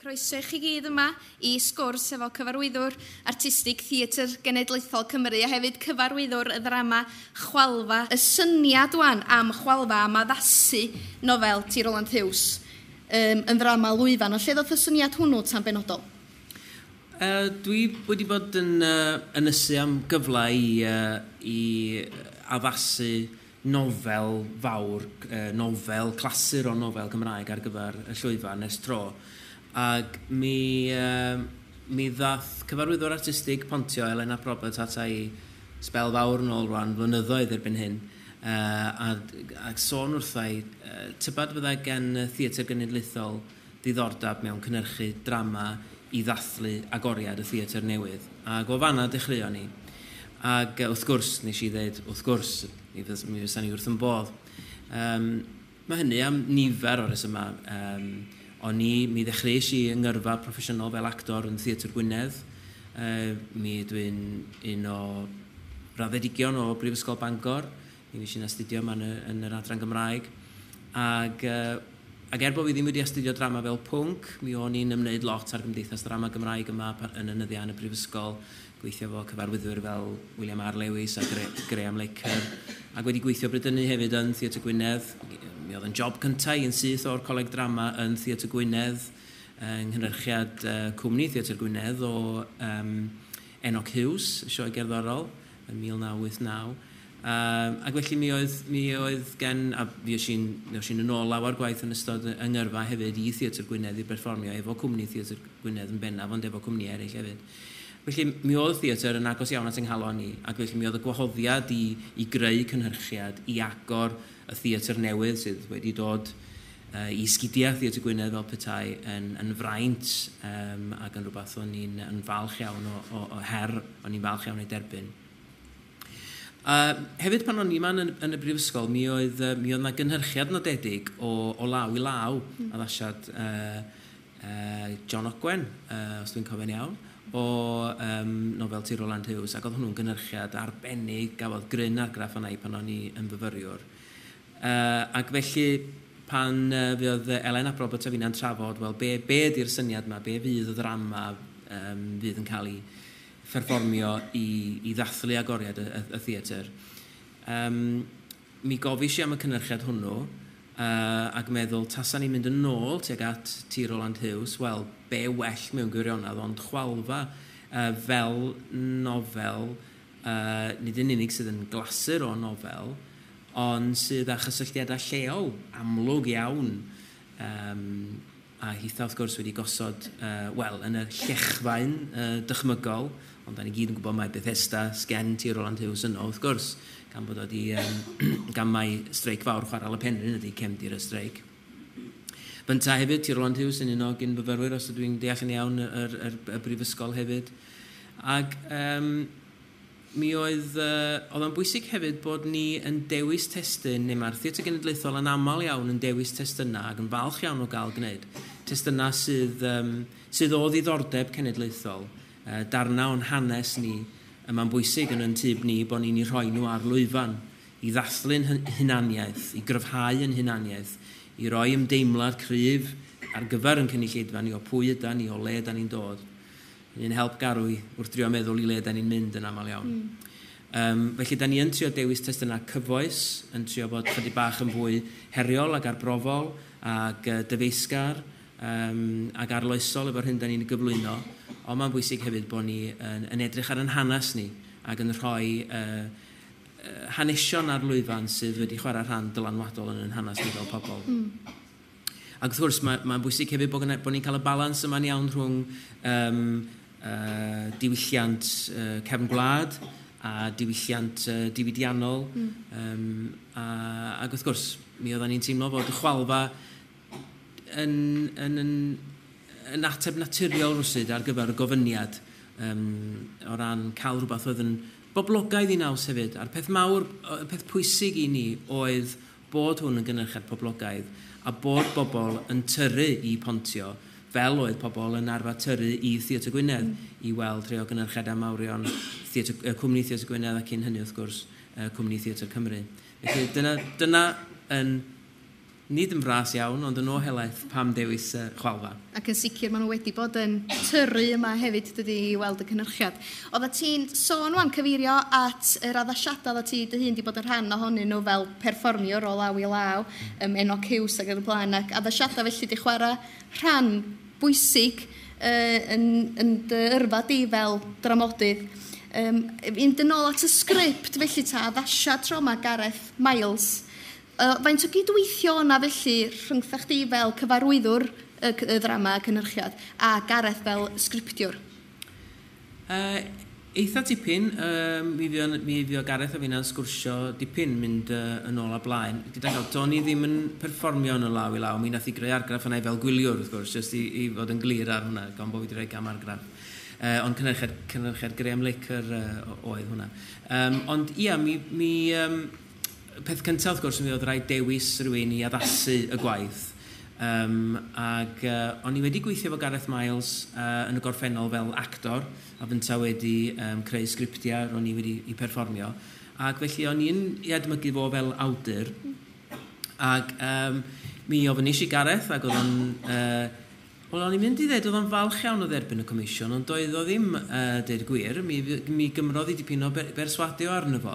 Croeso i chi gyd yma i sgwrs efo cyfarwyddwr artistig Theatr Genedlaethol Cymru a hefyd cyfarwyddwr y ddrama Chwalfa. Y syniad wan am Chwalfa, am addasu nofel T. Roland Huws yn ddrama lwyfan. Ond lle ddoth y syniad hwnnw tan benodol? Dwi wedi bod yn ynysu am gyfle i addasu nofel fawr, nofel, clasur o nofel Gymraeg ar gyfer y llwyfan ers tro. Ac mi ddath cyfarwyddwr artistig Pontio, Elen ap Robert, ata i sbel fawr yn ôl rwan, flynyddoedd erbyn hyn, ac sôn wrtha i, tybed fyddai gen y Theatr Genedlaethol ddiddordeb mewn cynhyrchu drama i ddathlu agoriad y theatr newydd. Ac o fanna dechreuon ni. Ac wrth gwrs, nes i ddweud, wrth gwrs, mi fysa ni wrth yn bodd. Mae hynny am nifer o'r resymau. O'n i, mi ddechreuais i yng ngyrfa proffesiynol fel actor yn Theatr Gwynedd. Mi dwi'n un o raddedigion o Brifysgol Bangor. Mi fues i'n astudio yma yn yr adran Gymraeg. Ac er bod fi ddim wedi astudio drama fel pwnc, mi o'n i'n ymwneud lot â'r Gymdeithas Drama Gymraeg yma yn y nyddiau yn y Brifysgol, gweithio efo cyfarwyddwyr fel William R. Lewis a Graham Laker, ac wedi gweithio bryd hynny hefyd yn Theatr Gwynedd. Mi oedd yn job cyntaf i yn syth o'r Coleg Drama yn Theatr Gwynedd, yng nghynhyrchiad cwmni Theatr Gwynedd o Enoch Hughes, sioe gerddorol, yn 1989. Ac felly mi oedd gen, a fi oes i'n yn ôl lawer gwaith yn ystod yng ngyrfa hefyd i Theatr Gwynedd i berfformio efo cwmni Theatr Gwynedd yn bennaf, ond efo cwmni eraill hefyd. Felly mi oedd theatr yn agos iawn at yng nghalon i, ac felly mi oedd y gwahoddiad i greu cynhyrchiad, i agor y theatr newydd sydd wedi dod i sgidiau Theatr Gwynedd fel petai yn fraint ac yn rhywbeth o'n i'n falch iawn o her, o'n i'n falch iawn ei derbyn. Hefyd pan o'n i yma yn y brifysgol, mi oedd yna gynhyrchiad nodedig o law i law, addasiad John Ogwen, os dwi'n cofio'n iawn, o nofel T. Roland Huws, ac oedd hwnnw'n gynhyrchiad arbennig, gafodd gryn argraff arna i pan o'n i yn fyfyriwr. Ac felly pan fe oedd Elen ap Robert a finna'n trafod, wel, be ydy'r syniad yma, be fydd y ddrama fydd yn cael ei pherfformio i ddathlu agoriad y theatr. Mi gofis i am y cynhyrchiad hwnnw ac meddwl, tasa ni'n mynd yn ôl tuag at T. Roland Huws, wel, be well mewn gwirionedd ond Chwalfa fel nofel, nid yn unig sydd yn glasur o nofel, ond sydd â chysylltiadau lleol amlwg iawn. A hitha wrth gwrs wedi gosod, wel, yn y llechfaen dychmygol, ond da ni gyd yn gwybod mai Bethesda sgen T. Roland Huws yno, wrth gwrs, gan bod wedi, gan mai streic fawr chwarael y Penrhyn ydy cefndir y streic. Fynta hefyd, T. Roland Huws yn un o gyn-fyfyrwyr, os ydw i'n deall yn iawn, y brifysgol hefyd. Ac mi oedd o'n bwysig hefyd bod ni yn dewis testun, neu mae'r Theatr Genedlaethol yn aml iawn yn dewis testunau ac yn falch iawn o gael gwneud. Testunau sydd o ddiddordeb cenedlaethol, darna o'n hanes ni, mae'n bwysig yn tyb ni bod ni'n ei rhoi nhw ar lwyfan, i ddathlu'n hunaniaeth, i gryfhau yn hunaniaeth, i roi ymdeimlad cryf ar gyfer yn cynulleidfa ni o pwy ydan ni, o le ydan ni'n dod. Yn help garw i wrth drio meddwl i le da ni'n mynd yn aml iawn. Felly da ni yn trio dewis testunau cyfoes, yn trio bod chydig bach yn fwy heriol ac arbrofol ac dyfeisgar ac arloesol efo'r hyn da ni'n gyflwyno, ond mae'n bwysig hefyd bod ni yn edrych ar yn hanes ni ac yn rhoi hanesion ar lwyfan sydd wedi chwarae rhan dylanwadol yn yn hanes ni fel pobl. Ac wrth gwrs, mae'n bwysig hefyd bod ni'n cael y balans yma'n iawn rhwng diwylliant cefn gwlad a diwylliant diwydiannol. Ac wrth gwrs, mi oedden ni'n teimlo fod y Chwalfa yn ateb naturiol rywsut ar gyfer y gofyniad o ran cael rhywbeth oedd yn boblogaidd i naws hefyd. A'r peth mawr, y peth pwysig i ni oedd bod hwn yn gynhyrchiad poblogaidd a bod bobl yn tyrru i Pontio fel oedd pobl yn arfer tyrru i Theatr Gwynedd i weld rhai o gynhyrchiadau mawrion cwmni Theatr Gwynedd ac cyn hynny wrth gwrs cwmni Theatr Cymru. Felly dyna yn Nid yn fras iawn, ond yn o helaeth pam dewis Chwalfa. Ac yn sicr maen nhw wedi bod yn tyrru yma hefyd, dydy, i weld y cynhyrchiad. Oeddet ti'n sôn wan cyfeirio at yr addasiadau oeddet ti dy hun wedi bod yn rhan ohonyn nhw fel perfformiwr o law i law, Enoch Hughes ac yn y blaen, ac addasiadau felly di chwarae rhan bwysig yn dy yrfa di fel dramodydd. Fynd yn ôl at y sgript felly ta, addasiad tro 'ma Gareth Miles. Faint o gydweithio yna felly rhyngtha chdi fel cyfarwyddwr y ddrama y cynhyrchiad a Gareth fel sgriptiwr? Eitha tipyn, mi fuo Gareth a finna'n sgwrsio dipyn mynd yn ôl a blaen. Gyda llaw, do'n i ddim yn perfformio yn y law i law, mi nath i greu argraff yna fel gwyliwr, wrth gwrs, jyst i fod yn glir ar hwnna, gan bod fi wedi rhoi gam argraff. Ond cynhyrchiad Graham Laker oedd hwnna. Ond ia, peth cyntaf, wrth gwrs, mi oedd rhaid dewis rhywun i addasu y gwaith. Ac o'n i wedi gweithio efo Gareth Miles yn y gorffennol fel actor, a fynta wedi creu sgriptiau ro'n i wedi i perfformio. Ac felly o'n i'n i edmygu fo fel awdur. Ac mi ofynis i Gareth, ac oedd o'n... Wel, o'n i'n mynd i ddweud, oedd o'n falch iawn o dderbyn y comisiwn, ond doedd o ddim, deud y gwir, mi gymrodd i dipyn o berswadio arno fo.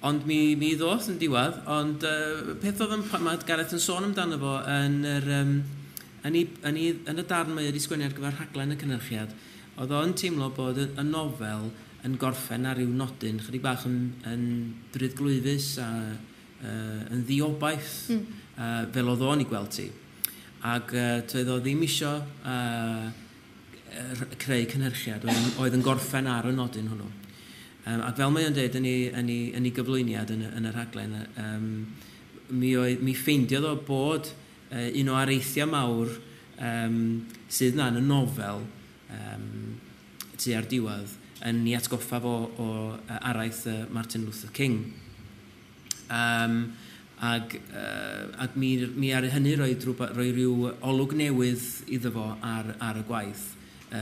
Ond mi ddoth yn diwedd, ond peth oedd yn, mae Gareth yn sôn amdano fo yn, yr, um, yn, i, yn, i, yn y darn mae wedi sgwennu ar gyfer rhaglen y cynhyrchiad, oedd o'n teimlo bod y nofel yn gorffen ar ryw nodyn chydig bach yn bruddglwyfus a yn ddiobaith, fel oedd o'n i gweld ti. Ac toedd o ddim isio creu cynhyrchiad oedd yn gorffen ar y nodyn hwnnw. Ac fel mae o'n dweud yn ei gyflwyniad yn y rhaglen, mi ffeindiodd o bod un o areithiau mawr sydd na yn y nofel tua'r diwedd yn ei atgoffa fo o araith Martin Luther King. Ac mi ar hynny roi rhyw olwg newydd iddo fo ar y gwaith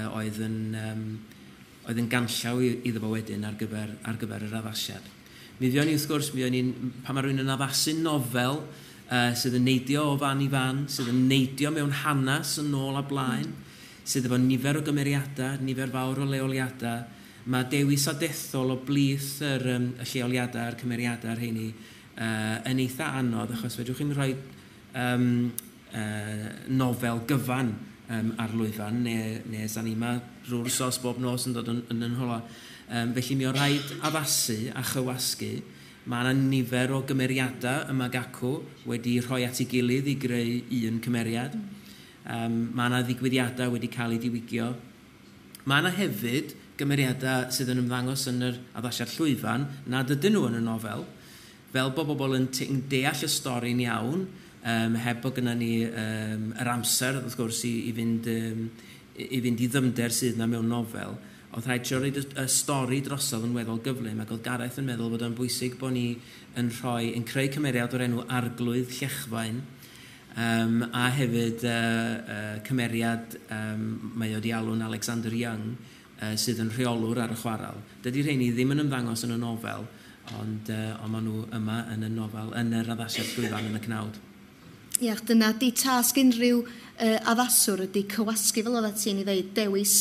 oedd yn ganllaw iddo fo wedyn ar gyfer yr addasiad. Mi fuon ni, wrth gwrs, mi fuon ni'n, pan mae rhywun yn addasu nofel sydd yn neidio o fan i fan, sydd yn neidio mewn hanes yn ôl a blaen, sydd efo nifer o gymeriadau, nifer fawr o leoliadau, mae dewis a dethol o blith y lleoliadau a'r cymeriadau a'r rheini yn eitha anodd, achos fedrwch chi'n rhoi nofel gyfan ar lwyfan, neu sa'n ni 'ma drwy'r wsos bob nos yn dod yn hola. Felly mi o rhaid addasu a chywasgu. Mae yna nifer o gymeriadau yma gacw wedi rhoi at ei gilydd i greu un cymeriad. Mae yna ddigwyddiadau wedi cael eu diwygio. Mae yna hefyd gymeriadau sydd yn ymddangos yn yr addasiad llwyfan nad ydyn nhw yn y nofel, fel bod bobl yn deall y stori'n iawn, heb bod gyda ni yr amser, wrth gwrs, i fynd i ddyfnder sydd yna mewn nofel. Oedd rhaid trio roid y stori drosodd yn weddol gyflym, ac oedd Gareth yn meddwl bod o'n bwysig bod ni yn creu cymeriad o'r enw Arglwydd Llechfaen, a hefyd cymeriad mae o wedi alw'n Alexander Young, sydd yn rheolwr ar y chwaral. Dydy rheini ddim yn ymddangos yn y nofel, ond maen nhw yma yn y nofel, yn yr addasiad llwyfan yn y cnawd. Ia, dyna di tasg unrhyw addaswr ydy cywasgu, fel oeddet ti'n ei ddeud, dewis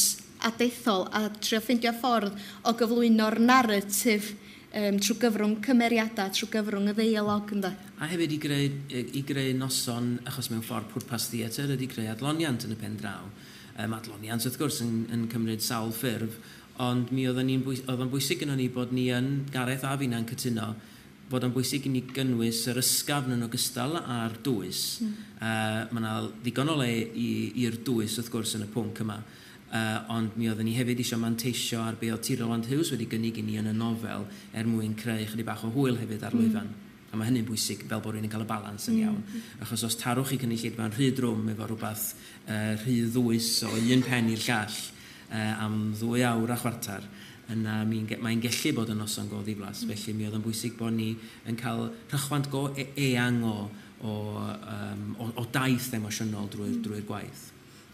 a dethol a trio ffeindio ffordd o gyflwyno'r narratif trwy gyfrwng cymeriadau, trwy gyfrwng y ddeialog, ynddo. A hefyd i greu noson, achos mewn ffordd pwrpas theatr ydy creu adloniant yn y pen draw. Adloniant, wrth gwrs, yn cymryd sawl ffurf, ond mi oedd o'n bwysig gyda ni bod ni yn, Gareth a finna'n cytuno, bod o'n bwysig i ni gynnwys yr ysgafn yn ogystal â'r dwys. Mae yna ddigon o le i'r dwys, wrth gwrs, yn y pwnc yma. Ond mi oedden ni hefyd eisiau manteisio ar be oedd T. Roland Hughes wedi gynnig i ni yn y nofel er mwyn creu chydig bach o hwyl hefyd ar lwyfan. A mae hynny'n bwysig fel bod rhywun yn cael y balans yn iawn. Achos os tarwch chi cynulleidfa'n rhy drwm efo rhywbeth rhy ddwys o un pen i'r llall am 2 awr a chwarter, yna mae'n gallu bod yn noson go ddiflas. Felly mi oedd yn bwysig bod ni yn cael rhychwant go eang o daith emosiynol drwy'r gwaith.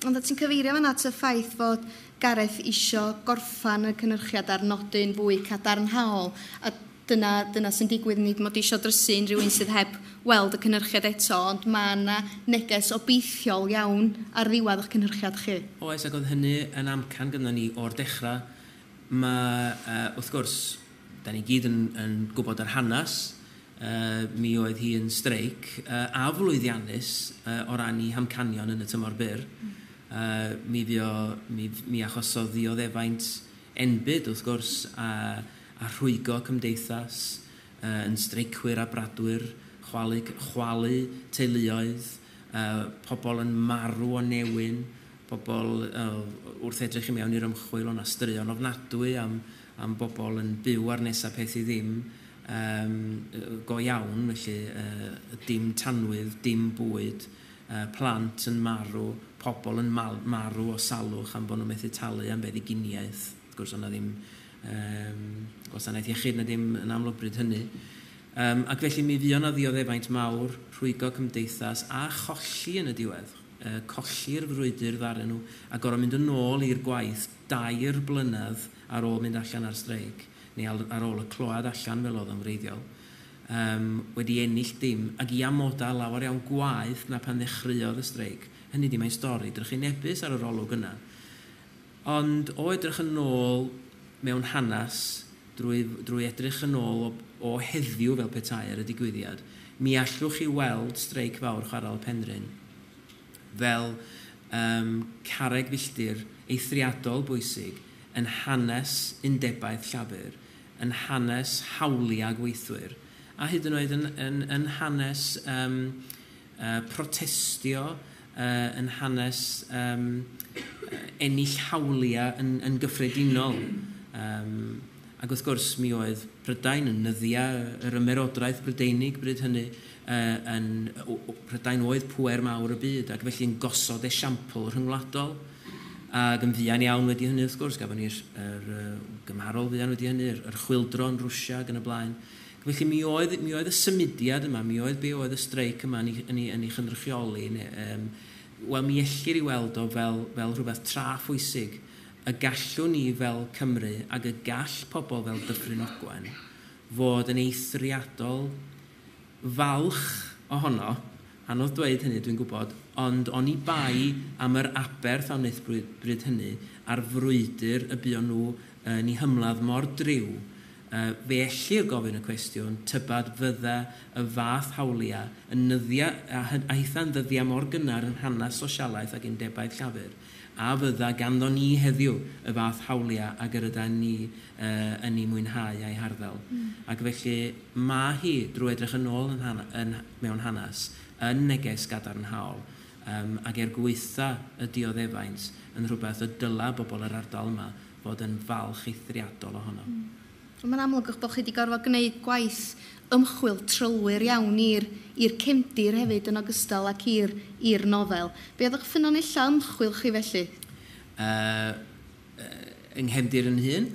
Ond ti'n cyfeirio fan'na at y ffaith fod Gareth isio gorffan y cynhyrchiad ar nodyn fwy cadarnhaol. A Dyna sy'n digwydd, nid mod i eisiau drysu unrhyw un sydd heb weld y cynhyrchiad eto, ond mae yna neges obeithiol iawn ar ddiwedd eich cynhyrchiad chi. Oes, ac oedd hynny yn amcan gyda ni o'r dechrau. Mae, wrth gwrs, da ni gyd yn gwybod yr hanes, mi oedd hi yn streic aflwyddiannus o ran ei hamcanion yn y tymor byr. Mi achosodd ddioddefaint enbyd, wrth gwrs, a rhwygo cymdeithas, yn streicwyr a bradwyr, chwalu teuluoedd, pobl yn marw o newyn, pobl wrth edrych i mewn i'r ymchwil o'na straeon ofnadwy am bobl yn byw ar nesaf peth i ddim, go iawn, felly dim tanwydd, dim bwyd, plant yn marw, pobl yn marw o salwch am bod nhw'n methu talu am feddyginiaeth. Wrth gwrs, o'na ddim gwasanaeth iechyd na dim yn amlwg bryd hynny. Ac felly mi fuo 'na ddioddefaint mawr, rhwygo cymdeithas a cholli yn y diwedd. Colli'r frwydr ddaru nhw a gorfod mynd yn ôl i'r gwaith 2 blynedd ar ôl mynd allan ar streic, neu ar ôl y cload allan fel oedd o'n wreiddiol, wedi ennill dim, ac i amodau lawer iawn gwaeth na pan ddechreuodd y streic. Hynny di, mae'n stori drychinebus ar yr olwg yna. Ond o edrych yn ôl mewn hanes, drwy edrych yn ôl o heddiw fel petai ar y digwyddiad, mi allwch chi weld streic fawr Chwarel Penrhyn fel carreg filltir eithriadol bwysig yn hanes undebaeth llafur, yn hanes hawliau gweithwyr, a hyd yn oed yn hanes protestio, yn hanes ennill hawliau yn gyffredinol. Ac wrth gwrs mi oedd Prydain yn nyddiau yr ymerodraeth Brydeinig bryd hynny, Prydain oedd pŵer mawr y byd, ac felly yn gosod esiampl rhyngwladol. Ac yn fuan iawn wedi hynny, wrth gwrs, gafon ni'r gymharol fuan wedi hynny, yr chwyldro yn Rwsia ac yn y blaen. Felly mi oedd y symudiad yma, mi oedd be oedd y streic yma yn ei chynrychioli. Wel, mi ellir i weld o fel rhywbeth tra phwysig y gallwn ni fel Cymru ac y gall pobl fel Dyffryn Ogwen fod yn eithriadol falch ohono, anodd dweud hynny dwi'n gwybod, ond oni bai am yr aberth a wnaeth bryd hynny a'r frwydr y buon nhw yn ei hymladd mor driw, fe ellir gofyn y cwestiwn, tybad fydda y fath hawliau yn nyddiau, a hitha'n ddyddiau mor gynnar yn hanes sosialaeth ac undebaeth llafur, a fydda ganddo ni heddiw y fath hawliau ag yr ydan ni yn ei mwynhau a'i harddel. Ac felly mae hi, drwy edrych yn ôl mewn hanes, yn neges gadarnhaol, ac er gwaetha y dioddefaint yn rhywbeth y dyla bobl yr ardal yma fod yn falch eithriadol ohono. Mae'n amlwg eich bod chi wedi gorfod gwneud gwaith ymchwil trylwyr iawn i'r cefndir hefyd yn ogystal ac i'r nofel. Be oedd eich ffynonellau ymchwil chi felly? Yng nghefndir yn hun.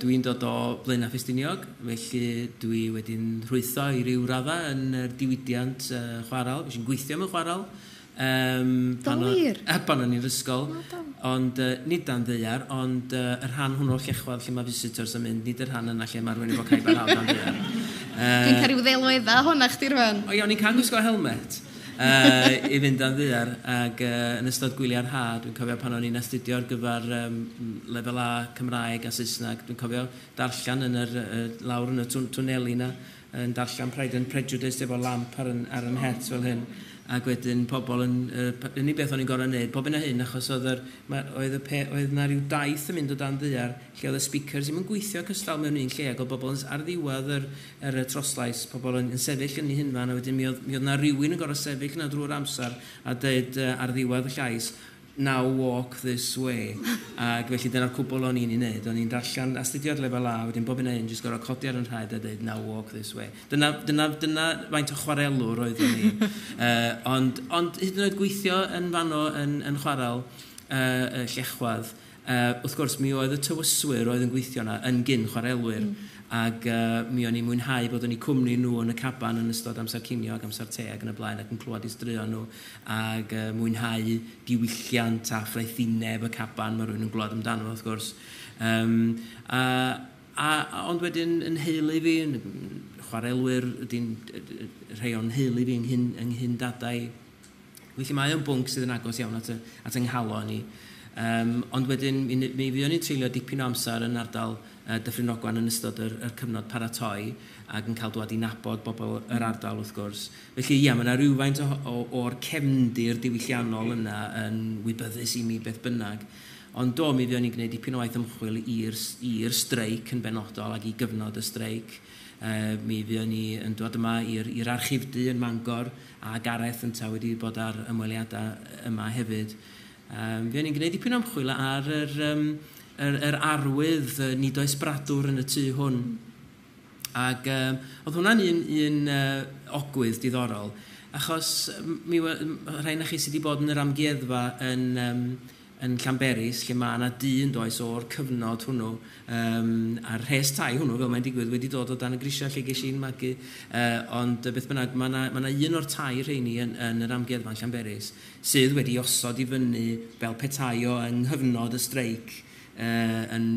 Dwi'n dod o Blaenau Ffestiniog, felly dwi wedi'n rhwytho i ryw raddau yn yr diwydiant chwarel. Fes i'n gweithio mewn chwarel. Do wir? Pan o'n i'n ysgol, ond nid dan ddaear, ond y rhan hwnnw o'r llechwedd lle mae visitors yn mynd, nid y rhan yna lle mae rhywun efo caib ar hawl dan ddaear. Dwi'n cael rhyw ddelwedda honna chdi rwan. O iawn, i'n cael gwisgo helmet i fynd dan ddaear, ac yn ystod gwyliau'r ha, dwi'n cofio pan o'n i'n astudio ar gyfer lefel A Cymraeg a Saesneg, dwi'n cofio darllen yn yr, lawr yn y twneli yna, yn darllen Pride and Prejudice efo lamp ar yn het fel hyn. Ac wedyn pobl yn, unig beth o'n i'n gorfod wneud, pob un o hyn, achos oedd na rhyw daith yn mynd o dan ddaear, lle oedd y speakers ddim yn gweithio cystal mewn un lle, ac oedd bobl ar ddiwedd yr troslais, pobl yn sefyll yn ei hunfan, a wedyn mi oedd na rhywun yn gorfod sefyll yna drwy'r amser a dweud ar ddiwedd y llais, now walk this way. Ac felly dyna'r cwbl o'n i'n ei wneud. O'n i'n darllen astudio'r lefel A, wedyn bob yn un jyst gorfod codi ar yn rhaid a dweud now walk this way. Dyna faint o chwarelwr oeddwn i. Ond hyd yn oed gweithio yn fanno yn chwarel llechwedd, wrth gwrs mi oedd y tywyswyr oedd yn gweithio yna yn gyn chwarelwyr. Ac mi o'n i'n mwynhau bod o'n i cwmni nhw yn y caban yn ystod amser cinio ac amser te ac yn y blaen ac yn clywed i straeon nhw ac mwynhau diwylliant a ffraethineb y caban mae rhywun yn glywed amdano wrth gwrs. Ond wedyn yn nheulu fi, yn chwarelwyr, ydy'n rhai o'n nheulu fi yng nghyndadau. Felly mae o'n bwnc sydd yn agos iawn at yng nghalon i. Ond wedyn mi fuon ni'n treulio dipyn o amser yn ardal Dyffryn Ogwen yn ystod yr cyfnod paratoi ac yn cael dŵad i nabod bobl yr ardal wrth gwrs. Felly ia, mae yna rhywfaint o'r cefndir diwylliannol yna yn wybyddus i mi beth bynnag. Ond do, mi fuon ni'n gwneud dipyn o waith ymchwil i'r streic yn benodol ac i gyfnod y streic. Mi fuon ni yn dod yma i'r archifdy yn Mangor a Gareth ynta wedi bod ar ymweliadau yma hefyd. Fuon ni'n gwneud dipyn o ymchwil ar yr arwydd nid oes bradwr yn y tŷ hwn. Ac oedd hwnna'n un ogwydd diddorol, achos rhai na chi sydd wedi bod yn yr amgueddfa yn Llanberis, lle mae yna dyn does o'r cyfnod hwnnw, a'r rhes tai hwnnw, fel mae'n digwydd, wedi dod o dan y grisiau lle ges i'n magu. Ond beth bynnag, mae yna un o'r tai rheini yn yr amgueddfa yn Llanberis, sydd wedi osod i fyny fel petai o yng nghyfnod y streic yn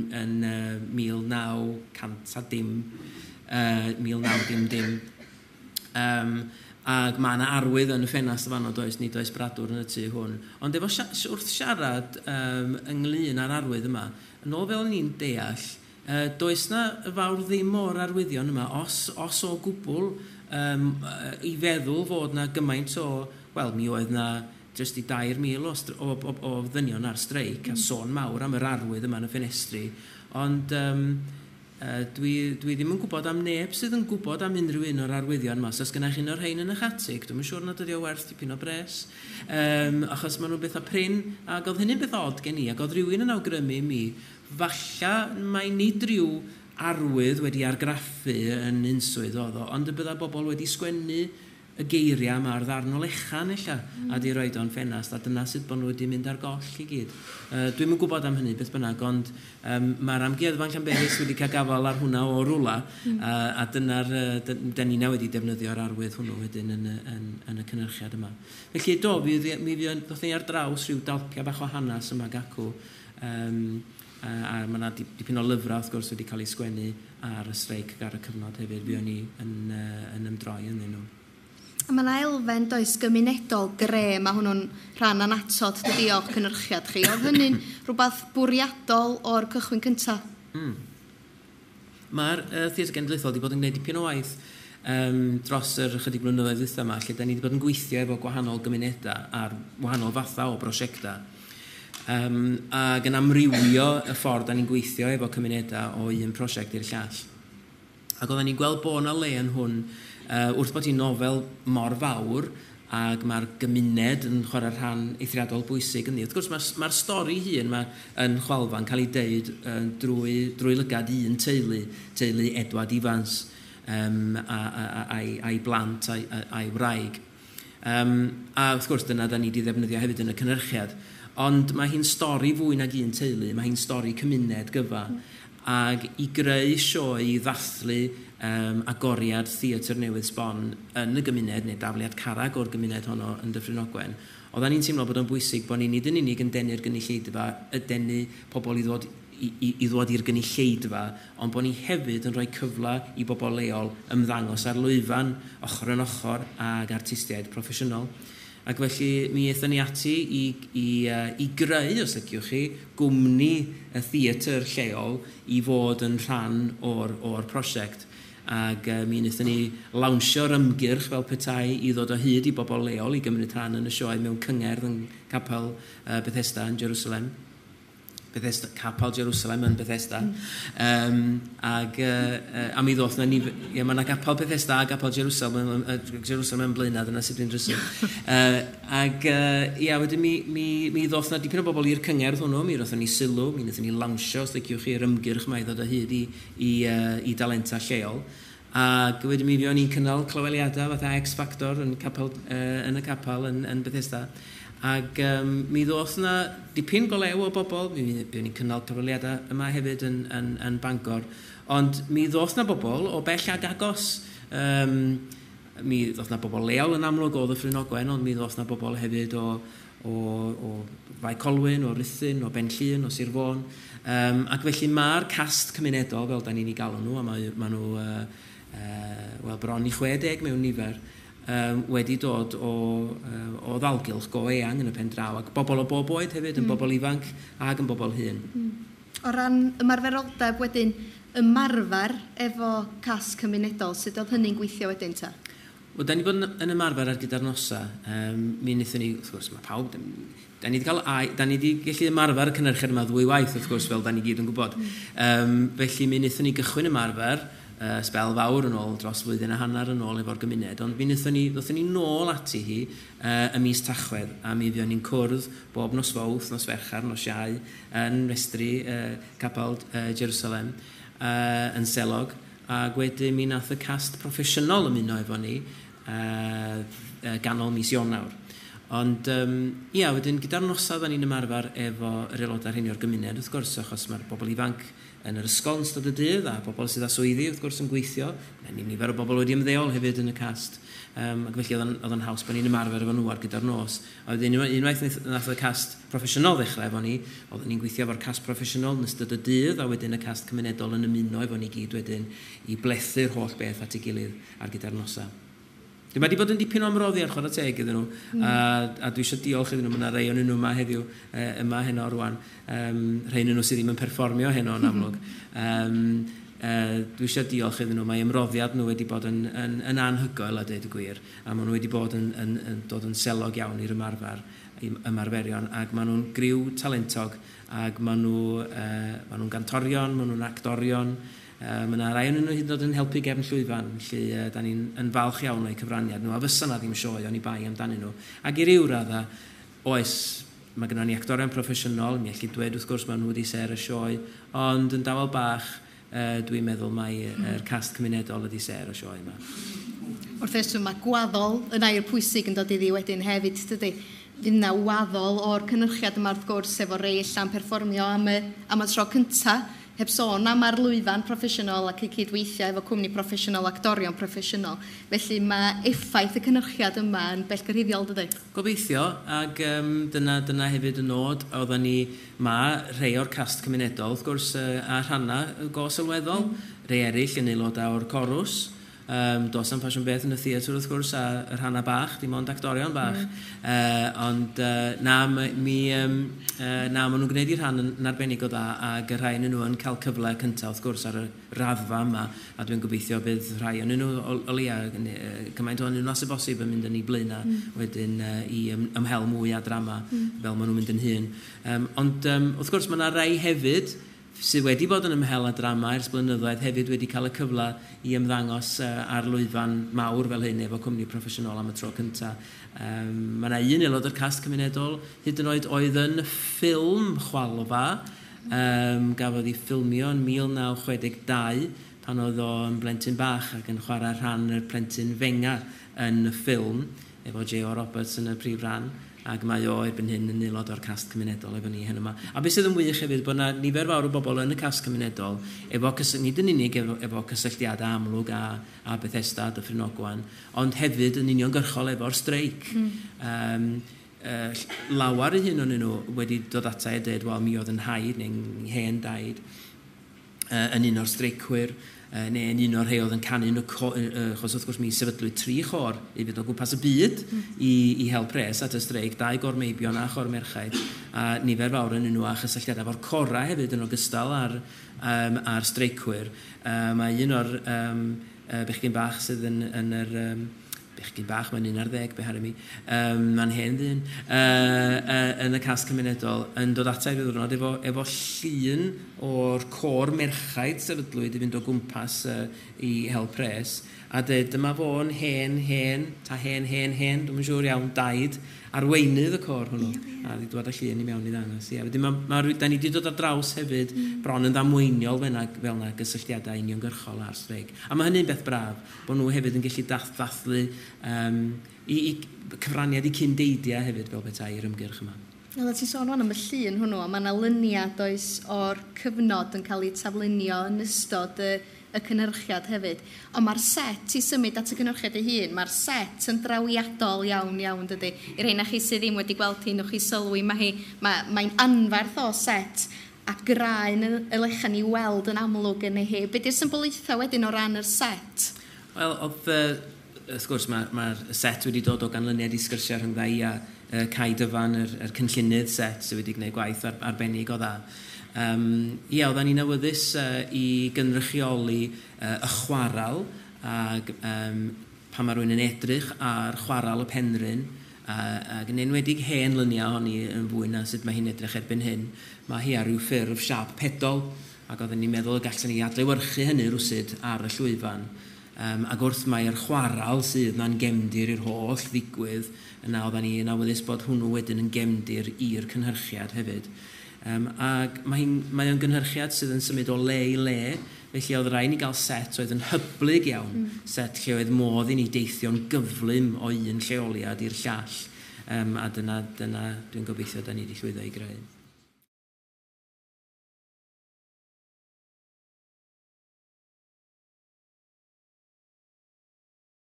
1900 a dim, 1900 dim. Ac mae yna arwydd yn y ffenast y fanno does, nid oes bradwr yn y tŷ hwn. Ond efo wrth siarad ynglyn â'r arwydd yma, yn ôl fel ni'n deall, does na fawr ddim o'r arwyddion yma, os o gwbl, i feddwl fod na gymaint o, wel, mi oedd na jyst i 3,000 o ddynion ar streic, a sôn mawr am yr arwydd yma yn y ffenestri. Ond dwi ddim yn gwybod am neb sydd yn gwybod am unrhyw un o'r arwyddion yma. So os gennych chi un o'r rhain yn eich atig, dwi'm yn siŵr nad ydi o werth dipyn o bres. Achos maen nhw'n bethau prin, ac oedd hynny'n beth od gen i, ac oedd rhywun yn awgrymu i mi, falla mae nid rhyw arwydd wedi argraffu yn unswydd oedd o, ond y bydda bobl wedi sgwennu y geiriau yma ar ddarn o lechan ella, a di roed o'n ffenast, a dyna sut bod nhw wedi mynd ar goll i gyd. Dwi'm yn gwybod am hynny beth bynnag, ond mae'r amgueddfa yn Llanberis wedi cael gafael ar hwnna o rwla, a dyna'r, da ni wedi defnyddio'r arwydd hwnnw wedyn yn y cynhyrchiad yma. Felly do, mi ddoth ni ar draws rhyw dalpia bach o hanes yma gacw, a mae yna dipyn o lyfrau wrth gwrs wedi cael ei sgwennu ar y streic ac ar y cyfnod hefyd, fuon ni yn ymdroi ynddyn nhw. A mae yna elfen does gymunedol gre, mae hwnnw'n rhan annatod, dydy, o'ch cynhyrchiad chi. Oedd hynny'n rhywbeth bwriadol o'r cychwyn cyntaf? Mae'r Theatr Genedlaethol wedi bod yn gwneud dipyn o waith dros yr ychydig blynyddoedd dwytha yma, lle da ni wedi bod yn gweithio efo gwahanol gymunedau ar wahanol fathau o brosiectau. Ac yn amrywio y ffordd da ni'n gweithio efo cymunedau o un prosiect i'r llall. Ac oedden ni'n gweld bod yna le yn hwn, wrth bod hi'n nofel mor fawr, ac mae'r gymuned yn chwarae rhan eithriadol bwysig ynddi. Wrth gwrs, mae'r stori hun ma yn Chwalfa yn cael ei deud drwy lygad un teulu, teulu Edward Ifans, a'i blant a'i wraig. A wrth gwrs, dyna da ni wedi ddefnyddio hefyd yn y cynhyrchiad. Ond mae hi'n stori fwy nag un teulu, mae hi'n stori cymuned gyfa. Ac i greu sioe i ddathlu agoriad theatr newydd sbon yn y gymuned, neu dafliad carreg o'r gymuned honno yn Dyffryn Ogwen, oedden ni'n teimlo bod o'n bwysig bod ni nid yn unig yn denu'r gynulleidfa, y denu pobl i ddod i ddod i'r gynulleidfa, ond bod ni hefyd yn rhoi cyfle i bobl leol ymddangos ar lwyfan ochr yn ochr ag artistiaid proffesiynol. Ac felly mi aethon ni ati i greu, os liciwch chi, gwmni y theatr lleol i fod yn rhan o'r prosiect. Ac mi wnaethon ni lawnsio'r ymgyrch fel petai i ddod o hyd i bobl leol i gymryd rhan yn y sioe mewn cyngerdd yn capel Bethesda yn Jerusalem. Bethesda, Capel Jerusalem yn Bethesda. A mi ddoth na ni, ie, mae yna Gapel Bethesda a Gapel Jerusalem, Jerusalem yn Blaenau, dyna sut dwi'n drysu. Ia, wedyn mi ddoth na dipyn o bobl i'r cyngerdd hwnnw, mi rothon ni sylw, mi wnaethon ni lawnsio, os liciwch chi, yr ymgyrch yma i ddod o hyd i dalenta lleol. Ac wedyn mi fuon ni'n cynnal clyweliadau fatha X Factor yn y capel yn Bethesda. Ac mi ddoth na dipyn go lew o bobl, mi fuon ni'n cynnal cyfweliadau yma hefyd yn Bangor, ond mi ddoth na bobl o bell ag agos. Mi ddoth na bobl leol yn amlwg o Ddyffryn Ogwen, ond mi ddoth na bobl hefyd o o Fae Colwyn, o Ruthun, o Benllyn, o Sir Fôn. Ac felly mae'r cast cymunedol, fel da ni'n ei galw nhw, a mae nhw wel, bron i 60 mewn nifer, wedi dod o ddalgylch go eang yn y pen draw, ac bobl o bob oed hefyd, yn bobl ifanc ac yn bobl hŷn. O ran ymarferoldeb wedyn, ymarfer efo cast cymunedol, sut oedd hynny'n gweithio wedyn ta? Wel, da ni bod yn ymarfer ar gyda'r nosa. Mi wnaethon ni, wrth gwrs, mae pawb... Da ni wedi gallu ymarfer y cynhyrchiad yma ddwy waith, wrth gwrs, fel da ni gyd yn gwybod. Felly mi wnaethon ni gychwyn ymarfer sbel fawr yn ôl, dros flwyddyn a hanner yn ôl efo'r gymuned, ond mi wnaethon ni nôl ati hi y mis Tachwedd, a mi fuon ni'n cwrdd bob nos Fawrth, nos Fercher, nos Iau, yn festri Capel Jerusalem yn Selog, ac wedyn mi nath y cast proffesiynol ymuno efo ni ganol mis Ionawr. Ond, ia, wedyn gyda'r nosau da ni'n ymarfer efo yr aelodau rheini o'r gymuned, wrth gwrs, achos mae'r bobl ifanc yn yr ysgol yn ystod y dydd, a bobl sydd â swyddi, wrth gwrs, yn gweithio. Mae nifer o bobl wedi ymddeol hefyd yn y cast. Ac felly oedd yn haws bod ni'n ymarfer efo nhw ar gyda'r nos. A wedyn unwaith nath y cast proffesiynol ddechrau efo ni, oedden ni'n gweithio efo'r cast proffesiynol yn ystod y dydd, a wedyn y cast cymunedol yn ymuno efo ni gyd wedyn i blethu'r holl beth at ei gilydd ar gyda'r nosau. Mae wedi bod yn dipyn o ymroddi ar chwarae teg iddyn nhw, a dwi eisiau diolch iddyn nhw. Mae yna rhai o'n nhw yma heddiw, yma heno rwan, rhai o'n nhw sydd ddim yn perfformio heno yn amlwg. Dwi eisiau diolch iddyn nhw, mae ymroddiad nhw wedi bod yn anhygoel a dweud y gwir, a maen nhw wedi bod yn dod yn selog iawn i'r ymarferion, ac maen nhw'n griw talentog, ac maen nhw'n gantorion, maen nhw'n actorion. Mae yna rai o'n nhw hyd yn oed yn helpu gefn llwyfan, felly da ni'n yn falch iawn o'u cyfraniad nhw, a fysa na ddim sioe o'n i bai amdanyn nhw. Ac i ryw radda, oes, mae gennym ni actorion proffesiynol, mi allu dweud wrth gwrs maen nhw wedi ser y sioe, ond yn dawel bach, dwi'n meddwl mai yr cast cymunedol ydi ser y sioe yma. Wrth reswm, mae gwaddol yn air pwysig yn dod iddi wedyn hefyd, dydy? Fydd yna waddol o'r cynhyrchiad yma wrth gwrs efo rei allan perfformio am y tro cyntaf, heb sôn am ar lwyfan proffesiynol ac i cydweithio efo cwmni proffesiynol, actorion proffesiynol. Felly mae effaith y cynhyrchiad yma yn bellgyrhaeddiol, dydy? Gobeithio, ac dyna hefyd y nod. Oedden ni, mae rhai o'r cast cymunedol, wrth gwrs, a rhannau go sylweddol, rhai eraill yn aelodau o'r corws. Does am ffasiwn beth yn y theatr wrth gwrs, a y rhannau bach, dim ond actorion bach. Ond na, maen nhw'n gwneud i'r rhan yn arbennig o dda, ac y rhai yn nhw yn cael cyfle cyntaf wrth gwrs ar y raddfa yma, a dwi'n gobeithio bydd rhai o'n nhw o leia, cymaint o'n nhw as y bosib yn mynd yn eu blaenau wedyn i ymhel mwy â drama fel maen nhw'n mynd yn hŷn. Ond wrth gwrs mae yna rai hefyd sydd wedi bod yn ymhel â drama ers blynyddoedd hefyd wedi cael y cyfle i ymddangos ar lwyfan mawr fel hyn efo cwmni proffesiynol am y tro cyntaf. Mae yna un aelod o'r cast cymunedol hyd yn oed oedd yn y ffilm Chwalfa, gafodd ei ffilmio yn 1962 pan oedd o'n blentyn bach ac yn chwarae rhan yr plentyn fenga yn y ffilm efo J.O. Roberts yn y prif ran. Ac mae o erbyn hyn yn aelod o'r cast cymunedol efo ni hyn yma. A beth sydd yn wych hefyd, bod yna nifer fawr o bobl yn y cast cymunedol, efo nid yn unig efo cysylltiadau amlwg a Bethesda, Dyffryn Ogwan, ond hefyd yn uniongyrchol efo'r streic. Lawar eu hun o'n nhw wedi dod ata i a dweud, wel, mi oedd yn nhaid neu'n hen daid yn un o'r streicwyr, neu yn un o'r rhai oedd yn canu yn y achos wrth gwrs mi sefydlwyd 3 chôr i fynd o gwmpas y byd i hel pres at y streic, 2 gôr meibion a chôr merchaid, a nifer fawr yn nhw a chysylltiadau efo'r corau hefyd yn ogystal â'r streicwyr. Mae un o'r bechgyn bach sydd yn yr bechgyn bach, mae'n 11, be harry mi, mae'n hen ddyn, yn y cast cymunedol, yn dod ata i ryw ddiwrnod efo llun o'r côr merchaid sefydlwyd i fynd o gwmpas i hel pres, a dweud, dyma fo'n hen, hen, ta hen, hen, hen, dwi'm yn siŵr iawn, daid, arweinydd y côr hwnnw. A wedi dod â llun i mewn i ddangos. Ia. Wedyn da ni wedi dod ar draws hefyd bron yn ddamweiniol fel na gysylltiadau uniongyrchol â'r streic. A mae hynny'n beth braf, bod nhw hefyd yn gallu dathlu i cyfraniad i cyndeidiau hefyd fel petai i'r ymgyrch yma. Oeddet ti'n sôn rwan am y llun hwnnw, a mae yna luniau does o'r cyfnod yn cael ei taflunio yn ystod y y cynhyrchiad hefyd. Ond mae'r set i symud at y cynhyrchiad ei hun, mae'r set yn drawiadol iawn iawn dydy. I'r rheina chi sydd ddim wedi gweld hi, newch chi sylwi, mae'n anferth o set a graen y lechan i weld yn amlwg yn ei hi. Be di'r symbolaethau wedyn o ran yr set? Wel, oedd, wrth gwrs, mae set wedi dod o ganlyniad i sgyrsiau rhwng i a Cai Dyfan, yr cynllunydd set sydd wedi gwneud gwaith arbennig o dda. Ie, oedden ni'n awyddus i gynrychioli y chwaral ac pan mae rhywun yn edrych ar chwaral y Penrhyn, ac yn enwedig hen luniau ohoni yn fwy na sut mae hi'n edrych erbyn hyn, mae hi ar ryw ffurf siâp pedol, ac oedden ni'n meddwl y gallen ni adlewyrchu hynny rwsut ar y llwyfan. Ac wrth mae'r chwaral sydd na'n gefndir i'r holl ddigwydd, yna oedden ni'n awyddus bod hwnnw wedyn yn gefndir i'r cynhyrchiad hefyd. Ac mae o'n gynhyrchiad sydd yn symud o le i le, felly oedd rhaid ni gael set oedd yn hyblyg iawn, set lle oedd modd i ni deithio'n gyflym o un lleoliad i'r llall. A dyna dwi'n gobeithio da ni wedi llwyddo i greu.